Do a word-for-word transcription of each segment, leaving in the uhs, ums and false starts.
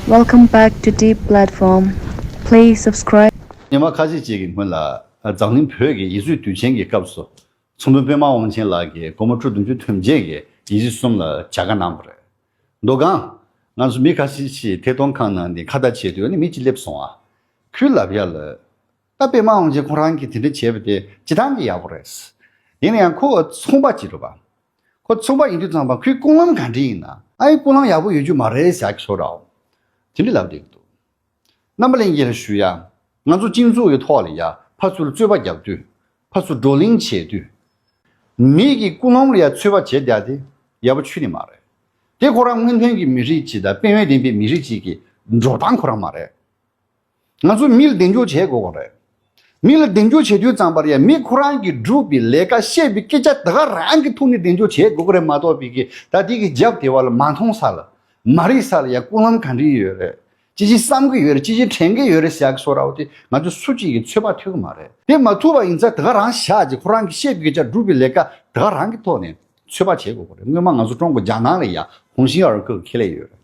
Welcome back to Deep Platform. Please subscribe. ཉི་མ་ཁ་ཤས་ཅིག་གི་སྔོན་ལ་འཛམ་གླིང་བོད་ཀྱི་ཡིག་གཟུགས་དུས་ཆེན་གྱི་སྐབས་སུ་ཚོང་དཔོན་པད་མ་དབང་ཆེན་ལགས་ཀྱིས་སྒོར་མོ་ཁྲི་བདུན་ཅུ་ཐོན་རྗེས་ཀྱི་ཡིག་གཟུགས་གསུམ་ལ་བྱ་དགའ་གནང་བ་རེད། མདོ་སྒང་། ང་ཚོ་མི་ཁ་ཤས་ཤིག་ཐད་གཏོང་ཁང་ནང་ནས་ཁ་བརྡ་བྱེད་དུས་ཨ་ནི་མི་གཅིག་སླེབས་སོང་ཨ། ཁོས་ལབ་ཡ་ལ། ད་པད་མ་དབང་ཆེན་ཁོ་རང་གིས་དེ་འདྲ་བྱས་པ་དེ་སྤྱིར་བཏང་གི་ཡག་པོ་རེད། ཡིན་ན་ཡང་ཁོ་ཚོང་པ་ཅིག་རེད་པ། ཁོ་ཚོང་པ་ཡིན་དུས་ཙམ་པ་ཁོའི་ཀུན་སློང་ག་འདྲ་ཡིན་ན་ཨ་ཡི་ཀུན་སློང་ཡག་པོ་ཡོད་རྒྱུ་མ་རེད་ཟེར་གི་ཤོད་རའོ། དེ་འདྲ་ལབ་བསྡད་ཀྱི་འདུག་རྣམ་པ་ལྷན་རྒྱས་ལ་ཞུ་ཡ། ང་ཚོ་སྤྱི་ཚོགས་ཀྱི་ཐོག་ལ་ཡ་ཕར་ཚུར་རྩོད་པ་རྒྱབ་དུས། ཕར་ཚུར་བགྲོ་གླེང་བྱེད་དུས། མི་གི་ཀུན་སློང་ལ་ཡ་ཚོད་དཔག་བྱེད་བསྡད་དེ་ཡག་པོ་ཁྱོན་ནས་མ་རེད། དེ་ཁོ་རང་སྔོན་ཐོན་གྱི་མི་རིགས་ཅིག་དང་དཔལ་ཡོན་ལྡན་པའི་མི་རིགས་ཅིག་གི་འགྲོ་སྟངས་ཁོ་རང་མ་རེད། ང་ཚོ་མི་ལ་གདེང་འཇོག་བྱེད་དགོས་པ་རེད། མི་ལ་གདེང་འཇོག་བྱེད་དུས་ཙམ་པར་ཡང་མི་ཁོ་རང་གིས་བསྒྲུབས་པའི་ལས་ཀ་བཤད་པའི་སྐད་ཆ་དེ་ག་རང་གི་ཐོག་ནས་གདེང་འཇོག་བྱེད་དགོས་ཀྱི་རེད་མ་གཏོགས་པའི་གི་ད་དེ་གི་རྒྱབ་དེ་བ་ལ་མ་མཐོང་ས་ལ་མ་རིག་ས་ལ་ཡང་ཀུན་སློང་ག་འདྲ་ཡོད་རེད། ཅི་ཅི་བསམ་གི་ཡོད་རེད། ཅི་ཅི་དྲན་གི་ཡོད་རེད་ཟེར་ཡག་གི་སོ་ར་བོ་དེ་ང་ཚོ་སུ་གཅིག་གིས་ཚོད་དཔག་ཐུབ་ཀྱི་མ་རེད། དེ་མ་ཐུབ་པ་ཡིན་ཙང་དེ་ག་རང་བཞག་ཅིག་ཁོ་རང་གིས་བཤད་པའི་སྐད་ཆ་བསྒྲུབས་པའི་ལས་ཀ་དེ་ག་རང་གི་ཐོག་ནས་ཚོད་དཔག་བྱེད་དགོས་ཀྱི་རེད། སྔོན་མ་ང་ཚོ་ཀྲུང་གོ་རྒྱ་ནག་ལ་ཡང་ཧོང་ཤིང་ཨར་ཀོ་གི་ཁེ་ལས་ཡོད་རེད།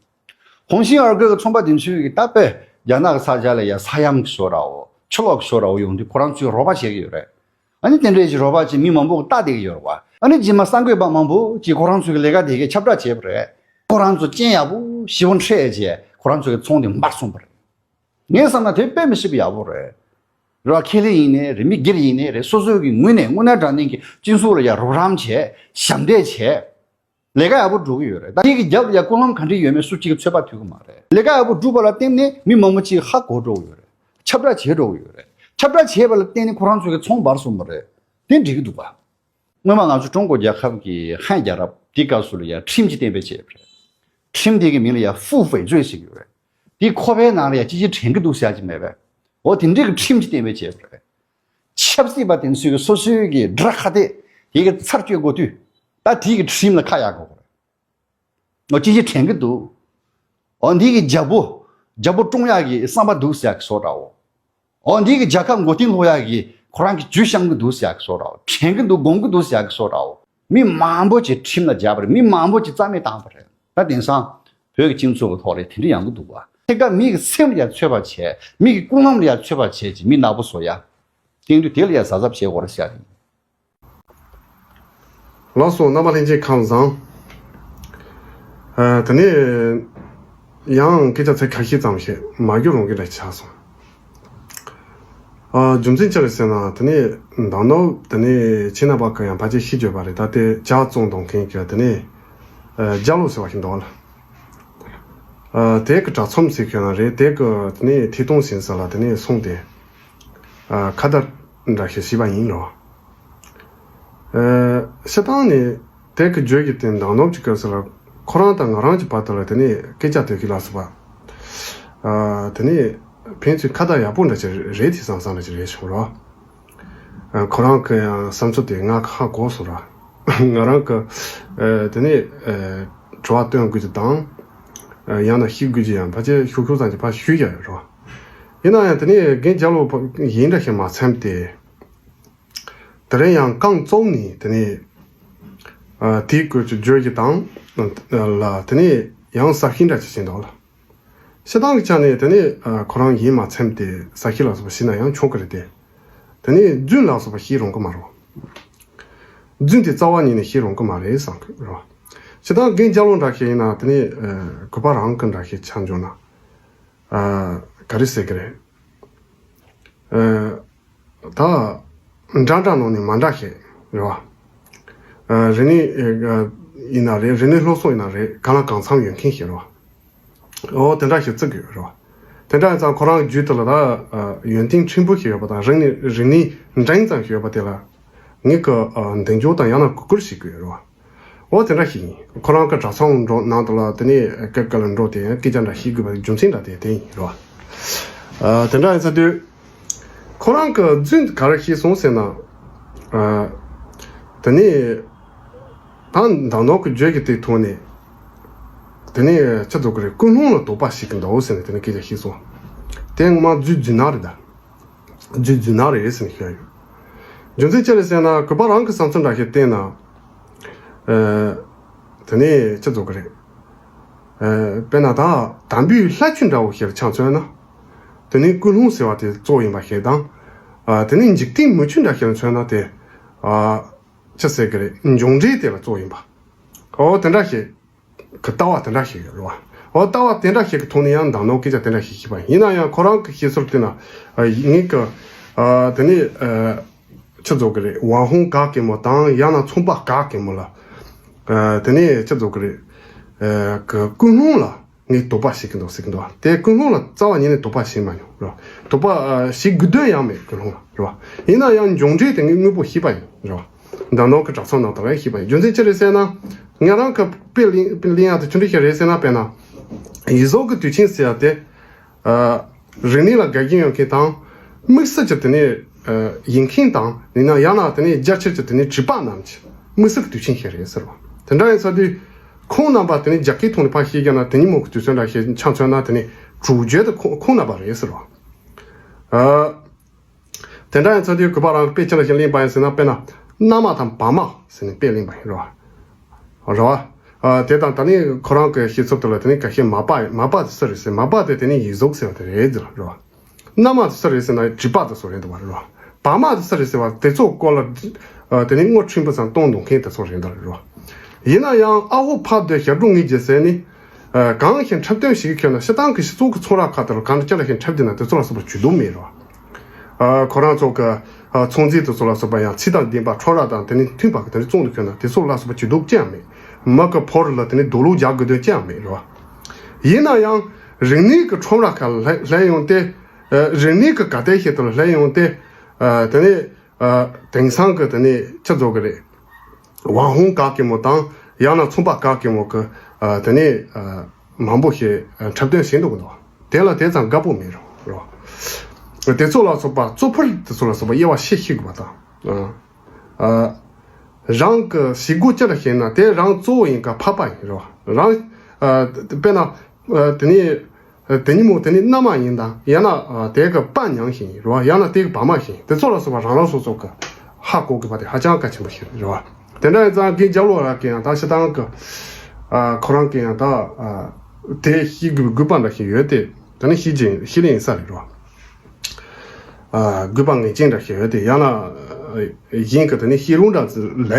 ཧོང་ཤིང་ཨར་ཀོ་གི་ཚོང་པ་དེ་ཚོས་ཀྱི་ད་དཔེ་རྒྱ་ནག་གི་ས་ཆ་ལ་ཡ་ས་ཡམས་ཀྱི་ཤོ་ར་འོ་ཆུ་ལོག་གི་ཤོ་ར་འོ་ཡོང་དུས་ཁོ་རང་ཚོས་རོགས་པ་བྱེད་ཀྱི་ཡོད་རེད། ཨ་ནི་དེ་འདྲའི་ཅིག་རོགས་པ་ཅིག་མི་མང་པོ་ལྟ་བསྡད་ཀྱི་ཡོད་རེད་བ། ཨ་ནི་རྗེས་མ་གསར་འགོད་པ་མང་པོ་ཅིག་ཁོ་རང་ཚོའི་ལས་ཀ་དེ་གའི་ཁྱབ་བསྒྲགས་བྱས་པ་རེད། ཁོ་རང་ཚོ་སྤྱན་ཡག་པོ་ཞེ་པོ་འཕྲད་རྗེས་ཁོ་རང་ཚོའི་ཚོང་དེ་འབར་སོང་བ་རེད། ངས་བསམ་ན་དེ་དཔེ་མི་སྲིད་པ་ཡག་པོ་རེད། རེད་བ། ཁེ་ལས་ཡིན་ནའི་རེད། མི་སྒེར་ཡིན་ནའི་རེད། སོ་སོའི་གི་ངོས་ནས་དངོས་གནས་དྲང་གནས་ཀྱི་སྤྱི་ཚོགས་ལ་ཡ་རོགས་རམ་བྱས། ཞབས་འདེགས་བྱས། ལས་ཀ་ཡག་པོ་འགྲོ་གི་ཡོད་རེད། ད་དེ་གི་རྒྱབ་ལ་ཡ་ཀུན་སློང་ག་འདྲ་ཡོད་མེད་སུ་གཅིག་གིས་ཚོད་དཔག་ཐུབ་ཀྱི་མ་རེད། ལས་ཀ་ཡག་པོ་བསྒྲུབས་པ་ལ་བརྟེན་ནས་མི་མང་པོ་ཅིག་ཧ་གོ་འགྲོ་གི་ཡོད་རེད། ཁྱབ་བསྒྲགས་བྱེད་འགྲོ་གི་ཡོད་རེད། ཁྱབ་བསྒྲགས་བྱས་པ་ལ་བརྟེན་ནས་ཁོ་རང་ཚོའི་གི་ཚོང་འབར་སོང་བ་རེད། དེ་འགྲིག་གི་འདུག་ག་སྔོན་མ་ང་ཚོ་ཀྲུང་གོ་རྒྱལ་ཁབ་ཀྱི་ཧན་རྒྱལ་རབས་དེའི་སྐབས་སུ་ལ་ཡ་ཁྲིམས་ཅིག་གཏན་འབེབས་བྱས་པ་རེད། ཁྲིམས་དེ་གི་མིང་ལ་ཡ་ཧྥུའུ་ཝེ་ཛུའེ་ཟེར་གྱི་ཡོད་རེད། དེ་ཁོ་པའི་ནང་ལ་ཡ་ཅི་ཅི་དྲན་གྱི་འདུག་ཟེར་ཡ་ཅིག་མེད་པས། འོ་དེ་འདྲའི་གི་ཁྲིམས་ཅིག་གཏན་འབེབས་བྱས་པ་རེད། ཆབ་སྲིད་པ་དེ་ཚོས་སོ་སོའི་གི་དགྲ་ཁ་གཏད་དེ་གི་ཚར་གཅོད་དགོས་དུས། ད་དེ་གི་ཁྲིམས་ལ་ཁ་གཡར་དགོས་པ་རེད། འོ་ཅི་ཅི་དྲན་གྱི་འདུག་འོ་འདི་གི་རྒྱལ་པོ། རྒྱལ་པོ་བཀྲོངས་ཡག་གི་བསམ་པ་འདུག་ཟེར་ཡག་གི་བཟོ་འདྲ་བོ། འོ་འདི་གི་རྒྱལ་ཁབ་མགོ་རྟིང་སློག་ཡག་གི་ཁོ་རང་གི་ཇུས་བཤམས་གི་འདུག་ཟེར་ཡག་གི་བཟོ་འདྲ་བོ། དྲན་གྱི་འདུག་དགོངས་ཀྱི་འདུག་ཟེར་ཡག་གི་བཟོ་འདྲ་བོ། མི་མང་པོ་ཅིག་ཁྲིམས་ལ་སྦྱར་བ་རེད། མི་མང་པོ་ཅིག་རྩ་མེད་བཏང་བ་རེད། ད་དེང་སང་བོད་ཀྱི་སྤྱི་ཚོགས་ཀྱི་ཐོག་ལ་དེ་འདྲ་ཡོང་གི་འདུག་བ། ཐད་ཀར་མི་གི་སེམས་ལ་ཡང་ཚོད་དཔག་བྱས། མི་གི་ཀུན་སློང་ལ་ཡང་ཚོད་དཔག་བྱས་ཅིག་མི་ནག་པོ་བཟོ་ཡ། སྟེང་དུས་དེ་ལ་ཡང་གཟབ་གཟབ་བྱེད་དགོས་རེད་ཟེར་ཡ་རེད། ལགས་སོ། རྣམ་པ་ལྷན་རྒྱས་ཁམས་བཟང་། ཨ། དེ་ནས་ཡང་སྐད་ཆ་ཚིག་ཁ་ཤས་ཙམ་ཞིག་མ་བསྒྱུར་རང་གི་འདྲ་ཆགས་སོང་། ཨ། རྒྱུ་མཚན་ཅི་རེད་ཟེར་ན། དེ་ནས་མདང་ནོ་དེ་ནས་ཁྱེད་རྣམ་པ་གི་ཡང་ཕལ་ཆེར་ཤེས་ཡོད་པ་རེད། ད་ལྟའི་ཇ་བཙོང་གཏོང་མཁན་གྱི་དེ་ནས་ཨ་ཇ་ལོ་ཟེར་བ་ཞིག་འདུག་ལ། ཨ། དེ་གི་གྲྭ་ཚོམས་ཟེར་མཁན་ན་རེད། དེ་གི་དེ་ནས་ཐད་གཏོང་ཟིན་ས་ལ་དེ་ནས་སོང་སྟེ། ཨ། ཁ་བརྡ་འདྲ་ཞིག་བྱས་པ་ཡིན་རོ། ཨ། སྤྱིར་བཏང་ནས་དེ་གི་བརྗོད་ཀྱི་དེ་མདང་ནོར་གྱི་སྐབས་སུ་ལ་ཁོ་རང་དང་ང་རང་གྱི་བར་དུ་ལ་དེ་ནས་སྐད་ཆ་དོད་ཀྱི་ལ་སོགས་པ། ཨ། དེ་ནས་ཕན་ཚུན་ཁ་བརྡ་ཡག་པོ་འདྲ་ཅིག་རེད་དེ་བསམ་བསམ་འདྲ་ཅིག་རེད་བྱུང་རོ། ཨ། ཁོ་རང་གི་ཡང་བསམ་ཚུལ་དེ་ང་ཧ་གོ་སོང་ར། ང་རང་གི་ཨ་དེ་ནས་ཨ་དྲི་བ་བཏོན་དགོས་ཀྱི་དང་། ཨ། ཡང་ན་ཤེས་དགོས་ཀྱི་ཡང་ཕལ་ཆེར་ཤུགས་ཤུགས་ཙམ་གྱི་ཕར་ཞུས་ཀྱི་ཡོད་རོ། ཡིན་ན་ཡང་དེ་ནས་རྒན་རྒྱ་ལོ་ཡིན་འདྲ་ཞིག་མ་ཚད་དེ། དེ་རིང་ཡང་རྐང་བཙུགས་ནས་དེ་ནས་ཨ་དེའི་སྐོར་གྱི་བརྗོད་ཀྱི་དང་ལ་དེ་ནས་ཡང་གསར་ཤེས་འདྲ་ཅིག་བྱས་འདུག་ལ། སྤྱིར་བཏང་གི་ཆ་ནས་དེ་ནས་ཨ་ཁོ་རང་ཡིན་མ་ཚད་དེ་གསར་ཤེས་ལ་སོགས་པ་ཤེས་ན་ཡང་ཆོག་གི་རེད་དེ། དེ་ནས་རྫུན་ལ་སོགས་པ་ཤེས་རུང་གི་མ་རེད། རྫུན་དེ་རྩ་བ་ཉིད་ནས་ཤེས་རུང་གི་མ་རེད་བསམ་གི་རེད་བ། སྤྱིར་བཏང་རྒན་རྒྱ་ལོ་འདྲ་ཞིག་ཡིན་ན་དེ་ནས་ཨ་གུས་པ་རང་གི་འདྲ་ཞིག་ཆ་འཇོག་ན་ཨ་ག་རེ་ཟེར་གི་རེད། ཨ་ད་འདྲ་འདྲ་ནང་ནས་མ་འདྲ་ཞིག་རེད་བ། ཨ་རིག་གནས་ཨ་ཡིན་ན་རེད། རིག་གནས་སློབ་གསོ་ཡིན་ན་རེད། གང་ལ་གང་འཚམ་ཡོད་མཁན་ཞིག་རེད་བ། འོ་དེ་འདྲ་ཞིག་བརྩི་དགོས་རེད་བ། དེ་འདྲ་ཡིན་ཙང་ཁོ་རང་རྒྱུད་དེ་ལ་ད་ཨ་ཡོན་ཏན་ཕྲན་བུ་ཞིག་ཡོད་པ་དང་། རིག་གནས་རིག་གནས་འབྲིང་ཙམ་ཞིག་ཡོད་པ་དེ་ལ་ངེད་ཀྱིས་ཨ་མདུན་སྐྱོད་དང་ཡང་ན་གུས་བཀུར་བྱེད་དགོས་རེད་བ། འོ་དེ་འདྲ་ཞིག་ཡིན། ཁོ་རང་གི་གྲྭ་ཚང་འགྲོ་ནང་དུ་ལ་དེ་ནས་སྐད་སྐད་ལ་འགྲོ་དེ་སྐད་ཆ་འདྲ་བཤད་དགོས་པའི་རྒྱུ་མཚན་འདྲ་དེ་དེ་ཡིན་རེད་བ། ཨ་དེ་འདྲ་ཡིན་ས་དུས་ཁོ་རང་གི་རྫུན་ག་རེ་བཤད་སོང་ཟེར་ན། ཨ་དེ་ནས་ད་མདང་ནོར་གྱི་བརྗོད་ཀྱི་དེ་ཐོག་ནས་དེ་ནས་ཅི་ཟེར་གི་རེད། ཀུན་སློང་ལ་དོགས་པ་བྱེད་ཀྱི་འདུག་ཟེར་ནས་དེ་ནས་སྐད་ཆ་བཤད་སོང་། དེ་ངོ་མ་རྫུན་རྫུན་ནག་རེད་ད། རྫུན་རྫུན་ནག་རེད་ཟེར་ནས་བཤད་ཡོད། རྒྱུ་མཚན་ཅི་རེད་ཟེར་ན་གུས་པ་རང་གི་བསམ་ཚུལ་འདྲ་ཞིག་བསྟན་ན། ཨ་དེ་ནས་ཅི་ཟེར་གི་རེད། དཔེར་ན་ད་དམ་པའི་ལྷ་ཆོས་འདྲ་བོ་ཞིག་ལ་ཆ་མཚོན་ན། དེ་ནི་ཀུན་སློང་ཟེར་བ་དེ་གཙོ་བོ་ཡིན་པ་ཞིག་དང་། དེ་ནི་འཇིག་རྟེན་མི་ཆོས་འདྲ་ཞིག་ལ་མཚོན་ན་དེ། ཅི་ཟེར་གི་རེད། འབྱུང་འབྲས་དེ་ལ་གཙོ་བོ་ཡིན་པ། འོ་དེ་འདྲ་ཞིག་གི་ལྟ་བ་དེ་འདྲ་ཞིག་ཡོད་རེད་བ། འོ་ལྟ་བ་དེ་འདྲ་ཞིག་གི་ཐོག་ནས་ཡང་མདང་ནོ་སྐད་ཆ་དེ་འདྲ་ཞིག་བཤད་པ་ཡིན་ན་ཡང་ཁོ་རང་གི་བཤད་ཚུལ་དེ་ན་ངས་གི་དེ་ནས་ཆི་ཟེར་གི་རེད། 网红 ག་གེ་མོ་དང་ཡང་ན་ཚོང་པ་ག་གེ་མོ་ལ་དེ་ནས་ཆི་ཟེར་གི་རེད། གི་ཀུན་སློང་ལ་ངས་དོགས་པ་བྱེད་ཀྱི་འདུག་ཟེར་གྱི་འདུག་དེ་ཀུན་སློང་ལ་རྩ་བ་ཉིད་ནས་དོགས་པ་བྱེད་མ་མྱོང་རེད་བ། དོགས་པ་བྱེད་དགོས་དོན་ཡང་མེད། ཀུན་སློང་ལ་རེད་བ། ཡིན་ན་ཡང་འབྱུང་འབྲས་དེ་ངས་དངོས་པོ་ཤེས་པ་ཡིན་རེད་བ། མདང་ནོ་གི་གྲྭ་ཚང་ནང་དུ་རང་ཤེས་པ་ཡིན། རྒྱུ་མཚན་ཅི་རེད་ཟེར་ན། ང་རང་གི་དཔེ་ལེན་ཡག་དེ་ཆུང་འདྲ་ཞིག་རེད་ཟེར་ན། དཔེར་ན་ཡིག་གཟུགས་ཀྱི་དུས་ཆེན་ཟེར་ཡག་དེ། རིག་གནས་ལ་དགའ་ཞེན་ཡོད་མཁན་དང་། དམིགས་བསལ་གྱི་དེ་ནས་ཡིན་མཁན་དང་ཡིན་ན་ཡང་ན་དེ་ནས་རྒྱ་ཆེར་གྱི་དེ་ནས་བྱིས་པ་རྣམས་ཀྱི་དམིགས་བསལ་གྱི་དུས་ཆེན་ཞིག་རེད་ཟེར་བ། དེ་འདྲ་ཡིན་ཚ་དུས་ཁོང་རྣམ་པ་དེ་ནས་རྒྱ་སྐད་ཐོག་ནས་ཕར་བཤད་རྒྱུ་ན་དེ་ཉིན་མོ་གི་དུས་ཚོད་འདྲ་ཞིག་ཆ་མཚོན་ན་དེ་ནས་གྲུབ་རྗེ་དེ་ཁོང་ཁོང་རྣམ་པ་རེད་ཟེར་བ། དེ་འདྲ་ཡིན་ཚ་དུས་གུས་པ་རང་གི་དཔེ་ཅི་ལ་ཞིག་ལེན་པ་ཡིན་ཟེར་ན། དཔེར་ན་མནའ་མ་དང་བག་མ་ཟེར་ནས་དཔེ་ལེན་པ་ཡིན་རེད་བ། རེད་བ། དེ་དང་ད་ནི་ཁོ་རང་གི་བཤད་ཚུལ་དེ་ལ་དེ་ནི་ག་ཤེད་མ་པ་མ་པ་དེ་སུ་རེད་ཟེར། མ་པ་དེ་དེ་ནི་ཡིག་གཟུགས་ཟེར་བ་དེ་རེད་ཟེར་རེད་བ། མནའ་མ་དེ་སུ་རེད་ཟེར་ན་བྱིས་པ་དེ་ཚོ་རེད་འདུག་བ་རེད་བ། བག་མ་དེ་སུ་རེད་ཟེར་བ་དེ་ཚོ་སྐོར་ལ་དེ་ནི་ངོ་ཕྲན་བུ་ཙམ་གཏོང་འདུག་མཁན་དེ་ཚོ་རེད་འདུག་རེད་བ། ཡིན་ན་ཡང་ཨ་ཧོ་ཕ་དེ་ཞབས་དྲུང་ངེས་ཀྱི་ཟེར་ནི། གང་ཞིག་འཁྲབ་སྟོན་ཞིག་ཁྱོད་ན་སྤྱིར་བཏང་གི་སྤྱི་ཚོགས་ཀྱི་ཚོང་ར་ཁག་དེར་གང་འདྲ་ཅི་ལ་ཞིག་འཁྲབ་བསྡད་ན་དེ་ཚོ་ལ་སོགས་པ་ཇུས་གཏོགས་མེད་རོ། ཁོ་རང་ཚོ་གི་ཚོང་རྫས་དེ་ཚོ་ལ་སོགས་པ་ཡང་ཚད་དང་ལྡན་པ་ཁྲོམ་ར་དང་དེ་ནི་མཐུན་པ་གི་དེ་འདྲ་བཙོང་དུ་ཁྱོད་ན་དེ་ཚོ་ལ་སོགས་པ་ཇུས་གཏོགས་ཅི་ཡང་མེད། མི་གི་ཕོར་ལ་དེ་ནི་རྡོ་ལུག་རྒྱག་དགོས་དོན་ཅི་ཡང་མེད་རོ། ཡིན་ན་ཡང་རིག་གནས་ཀྱི་ཁྲོམ་ར་ཁག་ལ་སླེབས་ཡོང་སྟེ། རིག་གནས་ཀྱི་ག་དེ་ཞིག་དེ་ལ་སླེབས་ཡོང་སྟེ། དེ་ནི། དེང་སང་གི་དེ་ནས་ཆི་ཟེར་གི་རེད། 网红 ག་གེ་མོ་དང་ཡང་ན་ཚོང་པ་ག་གེ་མོ་གི་དེ་ནས་མང་པོ་ཞིག་འཁྲབ་སྟོན་བྱེད་འདུག་གི་འདུག་དེ་ལ་དེ་ཙམ་དགའ་པོ་མེད་རོ། དེ་ཚོ་ལ་སོགས་པ་གཙོ་ཕལ་དེ་ཚོ་ལ་སོགས་པ་དབྱེ་བ་ཕྱེ་ཤེས་དགོས་པ་དང་། རང་གི་ཞི་སྒོ་ཅི་ལ་ཞེན་ན་དེ་རང་གཙོ་བོ་ཡིན་ག་ཕ་པ་ཡིན་རོ། རང་དཔེར་ན་དེ་ནས། དེ་ཉིན་མོ་དེ་ནི་མནའ་མ་ཡིན་དང་ཡང་ན་དེ་གི་པ་མྱང་ཞིག་ཡིན་རེད་བ། ཡང་ན་དེ་གི་བག་མ་ཞིག་ཡིན། དེ་ཚོ་ལ་སོགས་པ་རང་རང་སོ་སོ་གི་ཧ་གོ་དགོས་པ་དེ་ཧ་ཅང་གལ་ཆེན་པོ་ཞིག་རེད་བ། དེ་འདྲ་ཡིན་ཙང་རྒན་རྒྱབ་ལོགས་ར་གི་ཡང་ད་སྤྱིར་བཏང་གི་ཁོ་རང་གི་ཡང་ད་དེ་ཤེས་དགོས་དགོས་པ་འདྲ་ཞིག་ཡོད་དེ། དེ་ནི་ཤེས་ཀྱི་ཤེས་ལེ་ཡིན་ས་རེད་བ། དགོས་པ་ངེས་ཅན་འདྲ་ཞིག་ཡོད་དེ། ཡང་ན་གཞན་གི་དེ་ནི་ཤེས་རུང་འདྲ་ལས་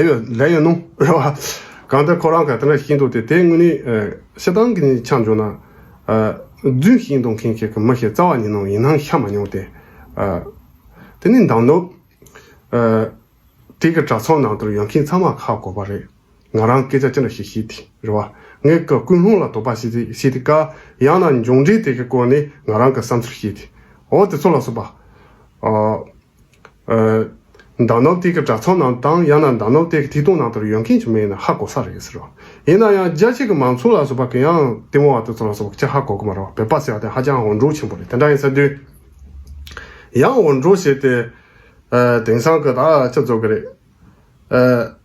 ཡོད་ལས་ཡོད་ནོ་རེད་བ། གང་ལྟར་ཁོ་རང་ག་དེ་འདྲ་ཤེས་འདུག་སྟེ། དེ་དངོས་གནས་སྤྱིར་བཏང་གི་ནི་ཆ་འཇོག་ན། རྫུན་ཤེས་འདུག་མཁན་ཞིག་གི་མི་ཞིག་རྩ་བ་ཉིད་ནང་ཡིན་སྣང་ཤར་མ་མྱོང་སྟེ། དེ་ནི་མདང་ནུབ་དེ་གི་གྲྭ་ཚང་ནང་དུ་ཡོད་མཁན་ཚང་མ་ཧ་གོ་བ་རེད། ང་རང་སྐད་ཆ་ཅི་འདྲ་ཞིག་བཤད་དེ་རེད་བ། ངས་ཀྱི་ཀུན་སློང་ལ་དོགས་པ་བྱེད་དེ་བྱེད་དེ་ཀ་ཡང་ན་འབྱུང་འབྲས་དེ་གི་སྐོར་ནས་ང་རང་གི་བསམ་ཚུལ་བཤད་དེ། འོ་དེ་ཚོ་ལ་སོགས་པ། ཨ། ཨ། མདང་ནུབ་དེ་གི་གྲྭ་ཚང་ནང་དང་ཡང་ན་མདང་ནུབ་དེ་གི་ཐད་གཏོང་ནང་དུ་ཡོད་མཁན་ཅིག་མེད་ན་ཧ་གོ་ས་རེད་ཟེར་བ། ཡིན་ན་ཡང་རྒྱ་ཆེ་གི་མང་ཚོགས་ལ་སོགས་པ་གི་ཡང་དེ་མོ་བ་དེ་ཚོ་ལ་སོགས་པ་ཅི་ཧ་གོ་གི་མ་རེད་བ། བོད་པ་ཟེར་བ་དེ་ཧ་ཅང་འོར་འདྲོག་ཆེན་པོ་རེད། དེ་འདྲ་ཡིན་ས་དུས། ཡང་འོར་འདྲོག་བྱས་ཏེ། ཨ། དེང་སང་གི་ད་ཅི་ཚོ་གི་རེད། ཨ།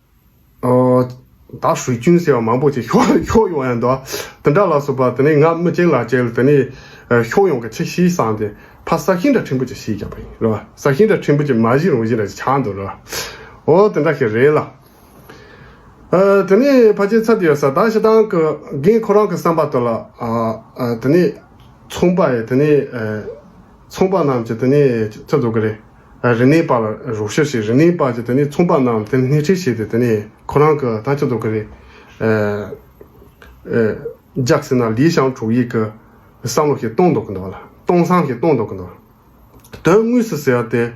ཨོ། ད་水军 ཟེར་བ་མང་པོ་ཅིག་ཤོར་ཤོར་ཡོང་ཡང་འདུག་དེ་འདྲ་ལ་སོགས་པ་དེ་ནས་ང་མི་གཅིག་ལ་གཅིག་ལ་དེ་ནས་ཤོར་ཡོང་གི་ཆེ་ཤེས་བསམ་སྟེ་ཕ་ས་ཤིང་འདྲ་ཕྲན་བུ་ཅིག་ཤེས་རྒྱག་པ་ཡིན་རེད་བ། ས་ཤིང་འདྲ་ཕྲན་བུ་ཅིག་མ་གཞི་རང་བཞིན་འདྲ་ཅིག་ཆགས་འདུག་རེད་བ། ཨོ་དེ་འདྲ་ཞིག་རེད་ལ། ཨ། དེ་ནས་ཕལ་ཆེར་ཚར་དུ་ཡོད་ས་ད་ཞེ་སྡང་གི་རྒན་ཁོ་རང་གི་བསམ་པ་དེ་ལ། ཨ། ཨ། དེ་ནས་ཚོང་པ་ཡི་དེ་ནས། ཨ། ཚོང་པ་རྣམས་ཀྱི་དེ་ནས་ཚུར་འཛུལ་གི་རེད། རིག་གནས་པ་ལ་རོགས་སྐྱོར་བྱེད། རིག་གནས་པ་ཀྱི་དེ་ནས་ཚོང་པ་རྣམས་དེ་ནས་སྣེ་ཁྲིད་བྱས་ཏེ་དེ་ནས་ཁོ་རང་གི་ད་ཚུར་འཛུལ་གི་རེད། ཨ། ཨ། རྒྱག་ཟེར་ན་ལི་ཞང་གྲུ་ཡིག་གི་བསམ་བློ་ཞིག་གཏོང་འདུག་གི་འདུག་ལ། གཏོང་བསམ་ཞིག་གཏོང་འདུག་གི་འདུག་དོན་དངོས་སུ་ཟེར་བ་དེ།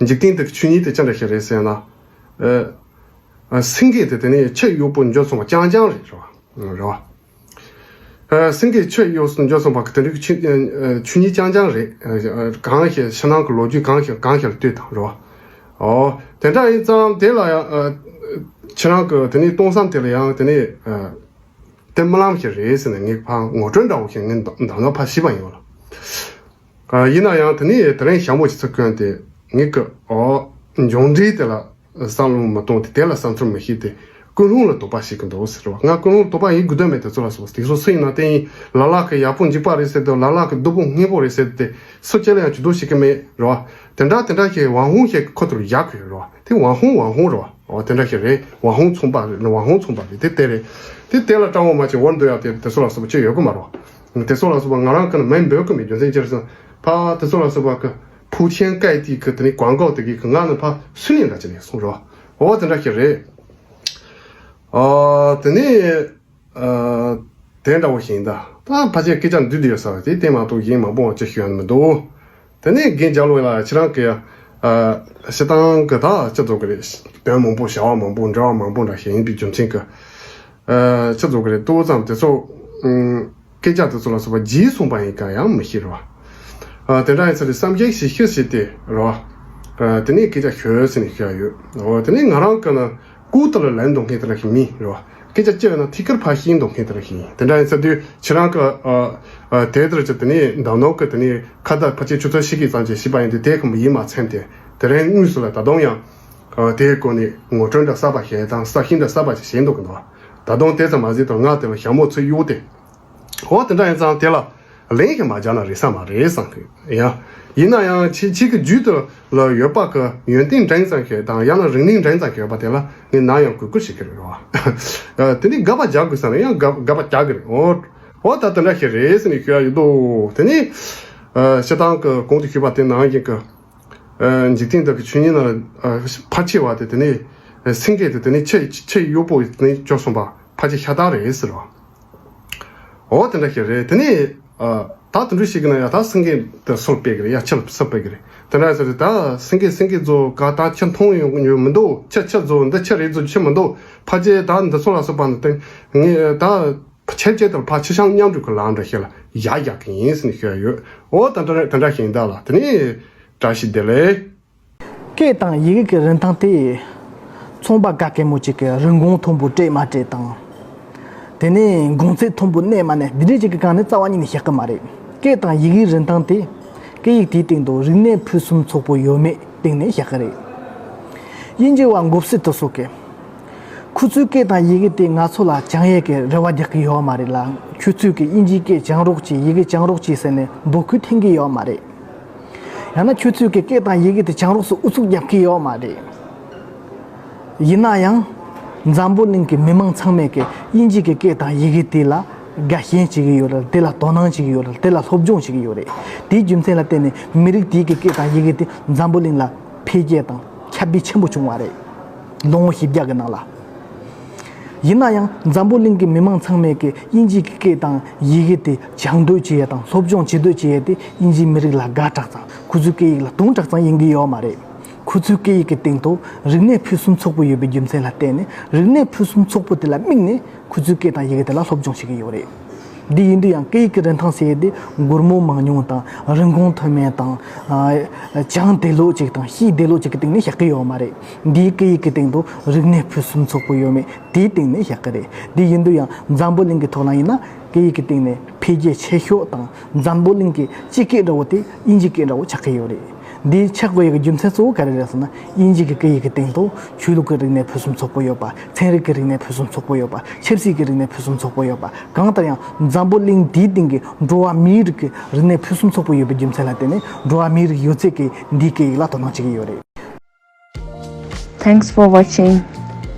འཇིག་རྟེན་དེ་གི་ཆོས་ཉིད་དེ་ཅི་འདྲ་ཞིག་རེད་ཟེར་ན། ཨ། ཨ། སེང་གེ་དེ་དེ་ནས་ཆུ་གཡོག་པོ་འགྱོ་སོང་བ་རྐྱང་རྐྱང་རེད་རེད་བ། རེད་བ། ཨ། སེང་གེ་ཆུ་གཡོག་སོང་འགྱོ་སོང་བ་གི་དེ་འདྲའི་ཆོས་ཨ་ཆོས་ཉིད་རྐྱང་རྐྱང་རེད། ཨ། གང་ཞིག་ཕྱི་ནང་གི་ལོ་རྒྱུས་གང་ཞིག་གང་ཞིག་ལ་ལྟོས་དང་རེད་བ། ཨོ། དེ་འདྲ་ཡིན་ཙང་དེ་ལ་ཡང་ཨ་ཁྱེད་རང་གི་དེ་ནས་གཏོང་བསམ་དེ་ལ་ཡང་དེ་ནས་ཨ་དེ་རྨི་ལམ་ཞིག་རེད་ཟེར་ནས་ངས་ཕར་ངོ་སྤྲོད་འདྲ་བོ་ཞིག་ངས་མདང་ནང་ཕར་ཞུས་པ་ཡིན་བ་ལ། ཨ། ཡིན་ན་ཡང་དེ་ནས་དེ་རིང་ཞྭ་མོ་ཞིག་ཚུར་བསྐོན་ཏེ་ངས་ཀྱི་ཨོ་འབྱུང་འབྲས་དེ་ལ་བསམ་བློ་མི་གཏོང་སྟེ་དེ་ལ་བསམ་ཚུལ་མི་བཤད་དེ་ཀུན་སློང་ལ་དོགས་པ་བྱེད་ཀྱི་འདུག་ཟེར་བ། ང་ཀུན་སློང་ལ་དོགས་པ་ཡིན་དགོས་དོན་མེད། དེ་ཚོ་ལ་སོགས་པ་དེ་ཚོ་སུ་ཡིན་ན་དེ་ཡིན། ལ་ལ་གི་ཡག་པོ་འཇིགས་པ་རེད་ཟེར་དུས་ལ་ལ་གི་སྡུག་པོ་ངན་པོ་རེད་ཟེར་དུས་དེ་སུ་གཅིག་ལ་ཡང་ཇུས་གཏོགས་བྱེད་ཀྱི་མེད་རེད་བ། དེ་འདྲ་དེ་འདྲ་ཞིག་网红 ཞིག་ཁོ་ཚོར་བཞག་གི་ཡོད་རེད་བ། དེ་网红网红 རེད་བ། འོ་དེ་འདྲ་ཞིག་རེད། ཝ་ཧུང་ཚོང་པ་རེད། ཝ་ཧུང་ཚོང་པ་རེད། དེ་དེ་རེད། དེ་དེ་ལ་ཀྲང་ཝུ་མ་ཅིག་ཝར་འདུག་ཡ། དེ་དེ་ཚོ་ལ་སོགས་པ་ཅིག་ཡོད་གི་མ་རེད། དེ་ཚོ་ལ་སོགས་པ་ང་རང་གི་ནི་མིང་འབོད་གི་མེད། རྒྱུ་མཚན་ཅི་རེད་ཟེར་ན། ཕ་དེ་ཚོ་ལ་སོགས་པ་གི་ཕུའུ་ཆེན་སྐད་དེ་གི་དེ་ནི་ཀོང་གའོ་དེ་གི་གི་ང་ནི་ཕ་སུན་ནི་འདྲ་ཅིག་ནས་སོང་རོ། འོ་དེ་འདྲ་ཞིག་རེད། ཨ་དེ་ནི། ཨ། དེ་འདྲ་བོ་ཞིག་ཡིན་ད། ད་ཕལ་ཆེར་སྐད་ཆ་འདི་འདི་ཡོད་ས་རེད། དེ་དེ་མ་གཏོགས་གཞན་མང་པོ་ཅི་ཞུ་ཡ་མི་འདུག། དེ་ནས་རྒན་རྒྱལ་ལོ་ལགས་ཁྱེད་རང་གི། ཨ། སྤྱིར་བཏང་གི་ད་ཅི་ཚོ་གི་རེད། དོན་མང་པོ་བྱ་བ་མང་པོ་འབྲེལ་བ་མང་པོ་འདྲ་ཞིག་ཡིན་པའི་རྒྱུ་མཚན་གི། ཨ། ཅི་ཚོ་གི་རེད། ཏོག་ཙམ་དེ་ཚོ། ཨུམ། སྐད་ཆ་དེ་ཚོ་ལ་སོགས་པ་རྗེས་སོང་པ་ཡིན་གང་ཡང་མི་ཤེས་རོ། ཨ། དེ་འདྲ་ཡིན་ཚེ་ནི་བསམ་གཞིག་ཞིག་ཤི་ཞིག་དེ་རོ། ཨ། དེ་ནས་སྐད་ཆ་ཤོད་ཟེར་ནས་ཤོད་ཡ་ཡོད། འོ་དེ་ནས་ང་རང་གི་ནི། ཀུ་ཏི་ལ་ལན་འདོན་མཁན་དེ་འདྲ་ཞིག་མིན་རེད་བ། སྐད་ཆ་བཤད་ན་ཐད་ཀར་ཕར་ཤེས་འདོན་མཁན་དེ་འདྲ་ཞིག་ཡིན། དེ་འདྲ་ཡིན་ཚེ་དུས་ཁྱེད་རང་གི། ཨ། ཨ། དེ་ལྟར་གྱི་དེ་ནས་འདམ་ནོར་གི་དེ་ནས་ཁ་བརྡ་ཕལ་ཆེར་ཆུ་ཚོད་ཕྱེད་ཀའི་ཙམ་ཅིག་བྱས་པ་ཡིན་དུས་དེ་ཁོ་མོ་ཡིད་མ་ཚིམ་སྟེ། དེ་རིང་དངོས་སུ་ལ་ད་དུང་ཡང་། ཨ། དེའི་སྐོར་ནས་ངོ་སྤྲོད་འདྲ་གསར་པ་ཞིག་དང་གསར་ཤེས་འདྲ་གསར་པ་ཞིག་བྱེད་འདོད་ཀྱི་འདུག། ད་དུང་དེ་ཙམ་མ་ཟད་དུ་ང་དེ་ལ་ཞྭ་མོ་ཚུར་གཡུགས་ཏེ། འོ་དེ་འདྲ་ཡིན་ཙང་དེ་ལ་ལན་ཞིག་མ་རྒྱག་ན་རེད་ས་མ་རེད་བསམ་གི་ཡ། ཡིན་ན་ཡང་ཁྱེད་ཁྱེད་ཀྱི་རྒྱུད་དུ་ལ་ཡོད་པ་གི་ཡོན་ཏན་འབྲིང་ཙམ་ཞིག་དང་ཡང་ན་རིག་གནས་འབྲིང་ཙམ་ཞིག་ཡོད་པ་དེ་ལ་ངས་ནམ་ཡང་གུས་བཀུར་བྱེད་ཀྱི་རེད་བ། དེ་ནི་དགག་པ་རྒྱག་དགོས་ས་ན་ཡང་དགག་དགག་པ་རྒྱག་གི་རེད། འོ་འོ་ད་དེ་འདྲ་ཞིག་རེད་ཟེར་ནས་ཞུ་ཡ་ཡོད་དོ། དེ་ནི་སྤྱིར་བཏང་གི་གོང་དུ་ཞུས་པ་དེ་ནང་བཞིན་གི། འཇིག་རྟེན་འདི་གི་ཆོས་ཉིད་ནང་ཕལ་ཆེ་བ་དེ་དེ་ནི་སེང་གེ་དེ་དེ་ནི་ཁྱི་ཁྱི་གཡོག་པོ་དེ་ནི་བཅོས་སོང་པ་ཕལ་ཆེར་ཤ་སྟག་རེད་ཟེར་བ། འོ་དེ་འདྲ་ཞིག་རེད། དེ་ནི་ད་དེ་འདྲ་ཞིག་གི་ན་ཡ་ད་སེང་གེ་དེ་སོར་སྤེལ་གི་རེད་ཡ། ཁྱི་ལ་སོར་སྤེལ་གི་རེད། དེ་འདྲ་ཟེར་ད་སེང་གེ་སེང་གེ་ཚོ་ག་ད་ཁྱི་མཐོང་ཡོང་གི་མི་འདུག། ཁྱི་ཁྱི་ཚོ་འདི་ཁྱི་རེད་ཚོ་ཁྱི་མི་འདུག། ཕལ་ཆེར་ད་འདི་ཚོ་ལ་སོགས་པ་འདི་དེ་ངས་ད། ཆེར་བཅད་དང་ཕར་ཕྱི་བཤང་མཉམ་འཇོག་གི་ལམ་འདྲ་ཞིག་ལ་ཡ་ཡག་གི་ཡིན་ཟེར་ནས་ཤོད་ཡོད། འོ་ད་འདྲ་ད་འདྲ་ཞིག་ཡིན་ད་ལ་དེ་ནི་བཀྲ་ཤིས་བདེ་ལེགས། སྐད་དང་ཡི་གེ་གི་རིན་ཐང་དེ་ཚོང་པ་ག་གེ་མོ་གཅིག་གི་རིན་གོང་མཐོན་པོ་སྤྲད་མ་སྤྲད་དང་། དེ་ནས་གོང་ཚད་མཐོན་པོ་གནས་མ་གནས་འདི་འདྲས་ཅིག་གི་སྒང་ནས་རྩ་བ་ཉིད་ནས་བཤད་གི་མ་རེད། སྐད་དང་ཡི་གེའི་རིན་ཐང་དེ་སྐད་ཡིག་དེའི་སྟེང་དུ་རིག་གནས་ཕུན་སུམ་ཚོགས་པོ་ཡོད་མེད་སྟེང་ནས་བཤད་གི་རེད། དབྱིན་ཇི་བ་མགོ་སེར་དེ་ཚོ་གིས། ཁོ་ཚོའི་སྐད་དང་ཡི་གེ་དེ་ང་ཚོ་ལ་སྦྱང་ཡས་ཀྱི་རེ་བ་རྒྱག་གི་ཡོད་མ་རེད་ལ། ཁྱོད་ཚོས་ཀྱི་དབྱིན་ཇིའི་སྐད་སྦྱང་རོགས་གྱིས། ཡི་གེ་སྦྱང་རོགས་གྱིས་ཟེར་ནས་འབོད་སྐུལ་འཐེན་གི་ཡོད་མ་རེད། ཡང་ན་ཁྱོད་ཚོས་ཀྱི་སྐད་དང་ཡི་གེ་དེ་སྦྱང་རོགས་སུ་ཨུ་ཚུགས་རྒྱབ་ཀྱི་ཡོད་མ་རེད། ཡིན་ན་ཡང་། འཛམ་བུ་གླིང་གི་མི་མང་ཚང་མས་ཀྱི་དབྱིན་ཇི་གི་སྐད་དང་ཡི་གེ་དེ་ལ་དགའ་ཞེན་བྱེད་ཀྱི་ཡོད་རེད། དེ་ལ་དོ་སྣང་བྱེད་ཀྱི་ཡོད་རེད། དེ་ལ་སློབ་སྦྱོང་བྱེད་ཀྱི་ཡོད་རེད། དེའི་རྒྱུ་མཚན་ལ་བརྟེན་ནས་མི་རིགས་དེའི་གི་སྐད་དང་ཡི་གེ་དེ་འཛམ་བུ་གླིང་ལ་འཕེལ་རྒྱས་དང་ཁྱབ་སྤེལ་ཆེན་པོ་བྱུང་བ་རེད། ལོ་ངོ་བཞི་བརྒྱ་གི་ནང་ལ། ཡིན་ན་ཡང་འཛམ་བུ་གླིང་གི་མི་མང་ཚང་མས་ཀྱི་དབྱིན་ཇིའི་གི་སྐད་དང་ཡི་གེ་དེ་སྦྱང་འདོད་བྱེད་ཡས་དང་སློབ་སྦྱོང་བྱེད་འདོད་བྱེད་ཡས་དེ་དབྱིན་ཇིའི་མི་རིགས་ལ་དགའ་དྲགས་ཙང་། ཁོ་ཚོའི་སྐད་ཡིག་ལ་དུང་དྲགས་ཙང་ཡིན་གྱི་ཡོད་མ་རེད། ཁོ་ཚོའི་སྐད་ཡིག་གི་སྟེང་དུ་རིག་གནས་ཕུན་སུམ་ཚོགས་པོ་ཡོད་པའི་རྒྱུ་མཚན་ལ་བརྟེན་ནས་རིག་གནས་ཕུན་སུམ་ཚོགས་པོ་དེ་ལ་དམིགས་ནས་ཁོ་ཚོའི་སྐད་དང་ཡི་གེ་དེ་ལ་སློབ་སྦྱོང་བྱེད་ཀྱི་ཡོད་རེད། འདི་ཡིན་དུས་ཡང་སྐད་ཡིག་གི་རིན་ཐང་ཟེར་ཡས་དེ་སྒོར་མོ་མང་ཉུང་དང་རིན་གོང་མཐོ་དམན་དང་། ཨ། སྦྱང་བདེ་ལོག་ཅིག་དང་ཤེས་བདེ་ལོག་ཅིག་གི་སྟེང་ནས་བཞག་གི་ཡོད་མ་རེད། འདིའི་སྐད་ཡིག་གི་སྟེང་དུ་རིག་གནས་ཕུན་སུམ་ཚོགས་པོ་ཡོད་མེད་དེའི་སྟེང་ནས་བཞག་གི་རེད། འདི་ཡིན་དུས་ཡང་འཛམ་བུ་གླིང་གི་ཐོག་ལ་ཡིན་ན་སྐད་ཡིག་གི་སྟེང་ནས་འཕེལ་རྒྱས་ཆེ་ཤོས་དང་འཛམ་བུ་གླིང་གི་སྤྱི་སྐད་འདྲ་བོ་དེ་དབྱིན་ཇི་སྐད་འདྲ་བོ་ཆགས་ཀྱི་ཡོད་རེད། འདི་ཆགས་དགོས་ཡག་གི་རྒྱུ་མཚན་གཙོ་བོ་ག་རེ་རེད་ཟེར་ན། དབྱིན་ཇི་གི་སྐད་ཡིག་གི་སྟེང་དུ་ཆོས་ལུགས་ཀྱི་རིག་གནས་ཕུན་སུམ་ཚོགས་པོ་ཡོད་པ། ཚན་རིག་གི་རིག་གནས་ཕུན་སུམ་ཚོགས་པོ་ཡོད་པ། ཆབ་སྲིད་ཀྱི་རིག་གནས་ཕུན་སུམ་ཚོགས་པོ་ཡོད་པ། གང་ལྟར་ཡང་འཛམ་བུ་གླིང་འདིའི་སྟེང་གི་འགྲོ་བ་མིའི་རིགས་ཀྱི་རིག་གནས་ཕུན་སུམ་ཚོགས་པོ་ཡོད་པའི་རྒྱུ་མཚན་ལ་བརྟེན་ནས་འགྲོ་བ་མིའི་རིགས་ཡོད་ཚད་ཀྱིས་འདིའི་སྐད་ཡིག་ལ་དོ་སྣང་བྱེད་ཀྱི་ཡོད་རེད། Thanks for watching.